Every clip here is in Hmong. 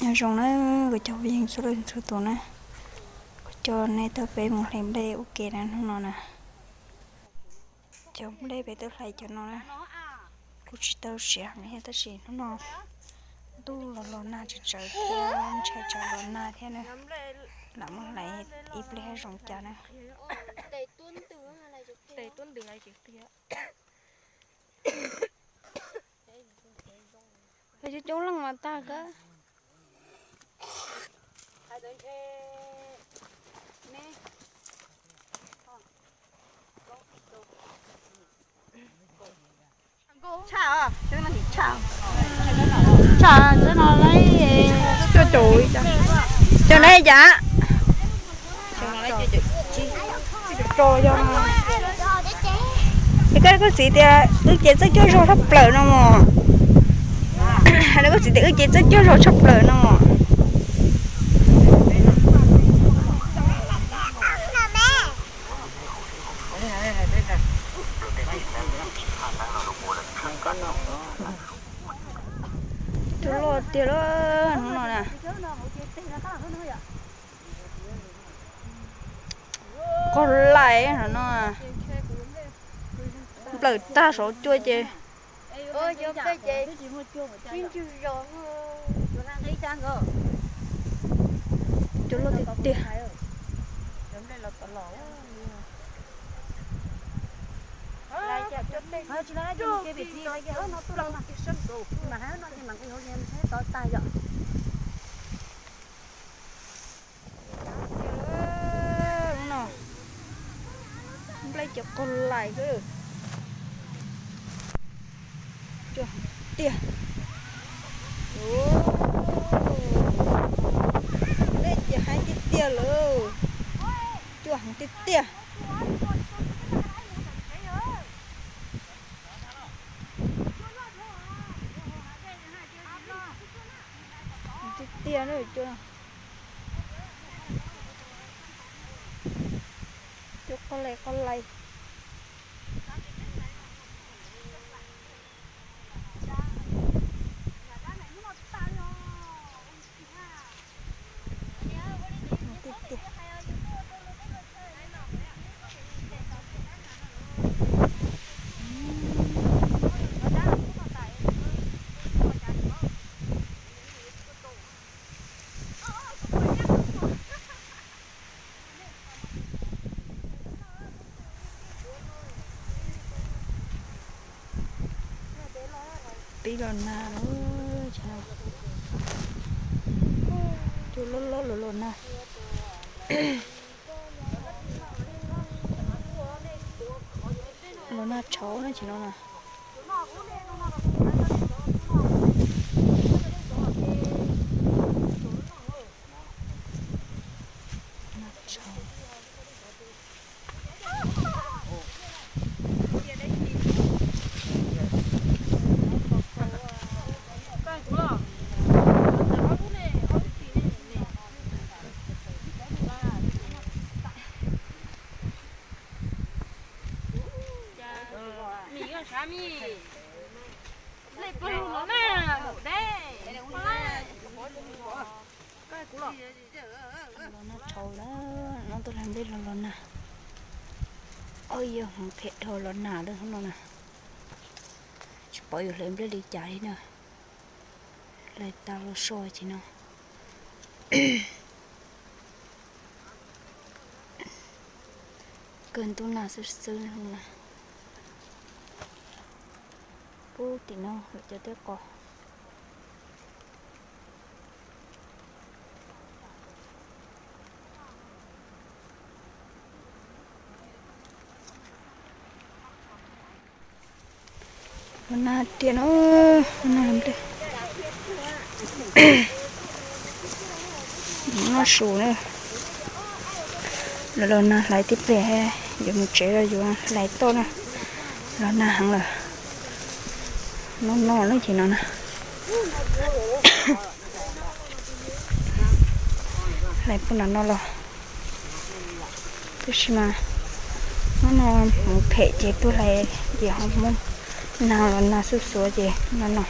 Nyob zoo na, kuv cov phooj ywg txhua leej txhua tus na, kuv coj nej tau peb mus hlais nplej ua ke na hnub no na. Cov nplej peb twb hlais cov no na, kuj tsis tau siav heev thiab tab sis hnub no ntuj los los nag tsawv tsawv thiab ntshai tsam los nag thiab na. Lam muab hlais ib pliag zoo cas na. Coob coob leej mas tag kawg. Tshaj, tshaj, no lawm, cov no cas, es koj, koj txiv tias wb cev txawj cuab zog tshaj plaws no mos. Hais rau koj txiv tias wb cev txawj cuab zog tshaj plaws no mos. Cua loj tiag lawm hnub no na. Qaug laim no no. Nplawm tag saum cua ces. Cua loj tiag tiag. Nplej ces qaug laim xwb. Cua heev tiag. Nplej ces heev tiag tiag lawm. Cua heev tiag tiag. Tiag tiag na cua. Cua qaug laim qaug laim. Pib los nag lawm, cua loj loj los los nag. Los nag tshauv na tsis no na. Los nag tshauv lawm, no tuaj hlais nplej los los nag. Auj, yog hmoov phem dhau los nag lawm hnub no na. Tsis paub yuav hlais nplej li cas li na. Hlais tas los so ces no. Kawg ntuj nag xwb xwb na. Pub tim no lawm cov teb qos. Los nag tiag no, los nag nplej. Noj su na. Los los nag hlais tib pliag, yuav mus tsev los yuav hlais toj na. Los nag heev lawm. Noj noj lub ces no na. Hlais puag nram no los. Tab sis mas hnub no hmoov phem ces tuaj hlais ces ho muab nag los nag xuj xuav ces no no.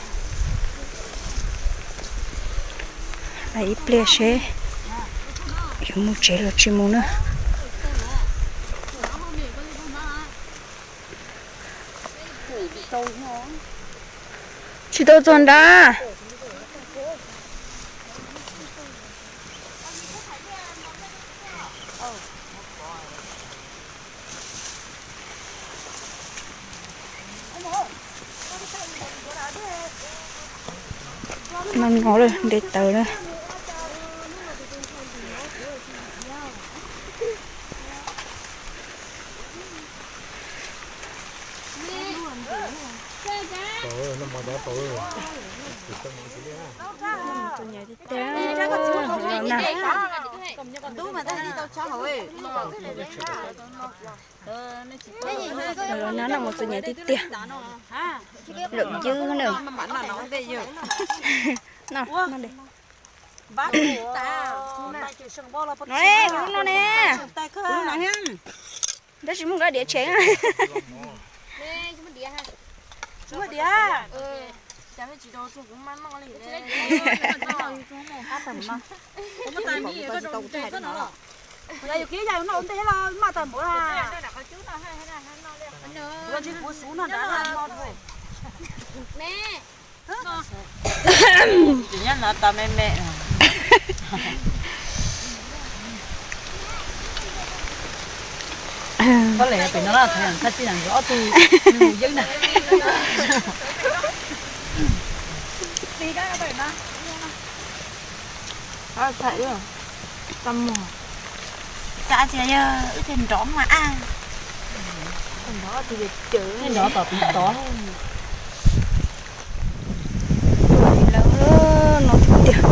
Pais ib pliag seb yuav mus tsev los tsis mus na. Tsis tau txog nrad. No no lawm, nte taws na. Los nag no mus txom nyem tiag tiag. Lawm ywg na. No, no de. No ne, kuv lub no ne. Tab sis muaj nqaij diav tshev. Yog yus kiv yam no ua ntej los maj tas npaum. Tsis kuv xub no nrad no. Tsis nyob no tau me me. Koj le pem no thaj tij na, ob tug yeeb na. Cas tias yog wb thiaj nrov mas a. Nrov tom tiv tod. Lawv no tiag tiag.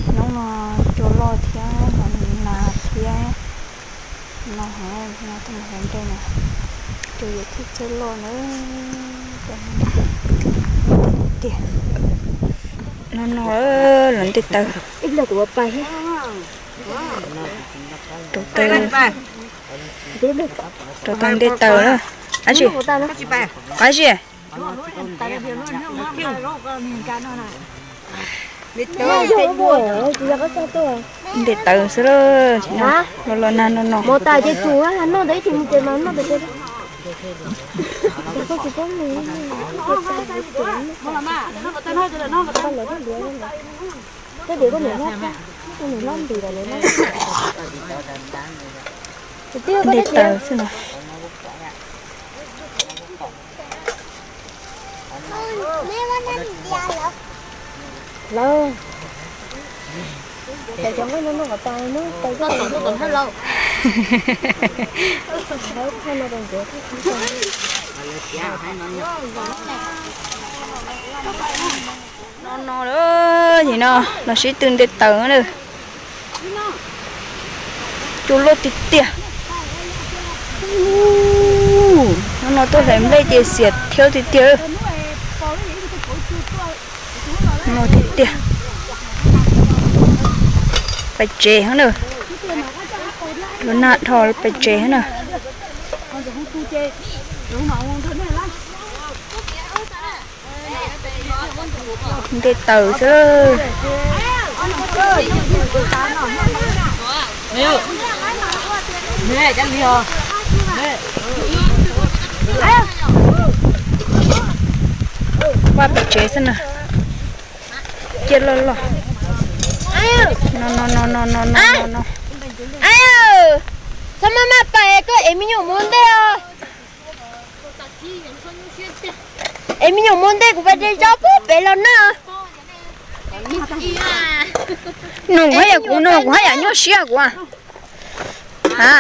Hnub no cua loj thiab, nas thiab. No hov no tuaj mus hauv nroog no, cua yuav thib txawj loj na. Tiag. No no los nte taws. Rau taws, rau taws nte taws na. Ab tsi, ab tsi. Nte taws xwb los los nag no no. Nte taws xwb no. Lawv, cov nqaij no noj kom tas, noj tas. No no lawm, nim no los sib tw nte taws na. Cua loj tiag tiag. No no tuaj hlais nplej ces xiam thiab tiag tiag. No tiag tiag. Pais tsev heev na. Los nag dhau pais tsev heev na. Nte taws xwb. Paj pem tsev xwb na. Ciaj loj loj. No no no no no no no. Txhob maj maj pais, koj ev me nyuam mus ntej os. Ev me nyuam mus ntej, kuv pais de zaub pub pem los na. No kuv haj yam, kuv no kuv haj yam nyuaj siab kuv. A,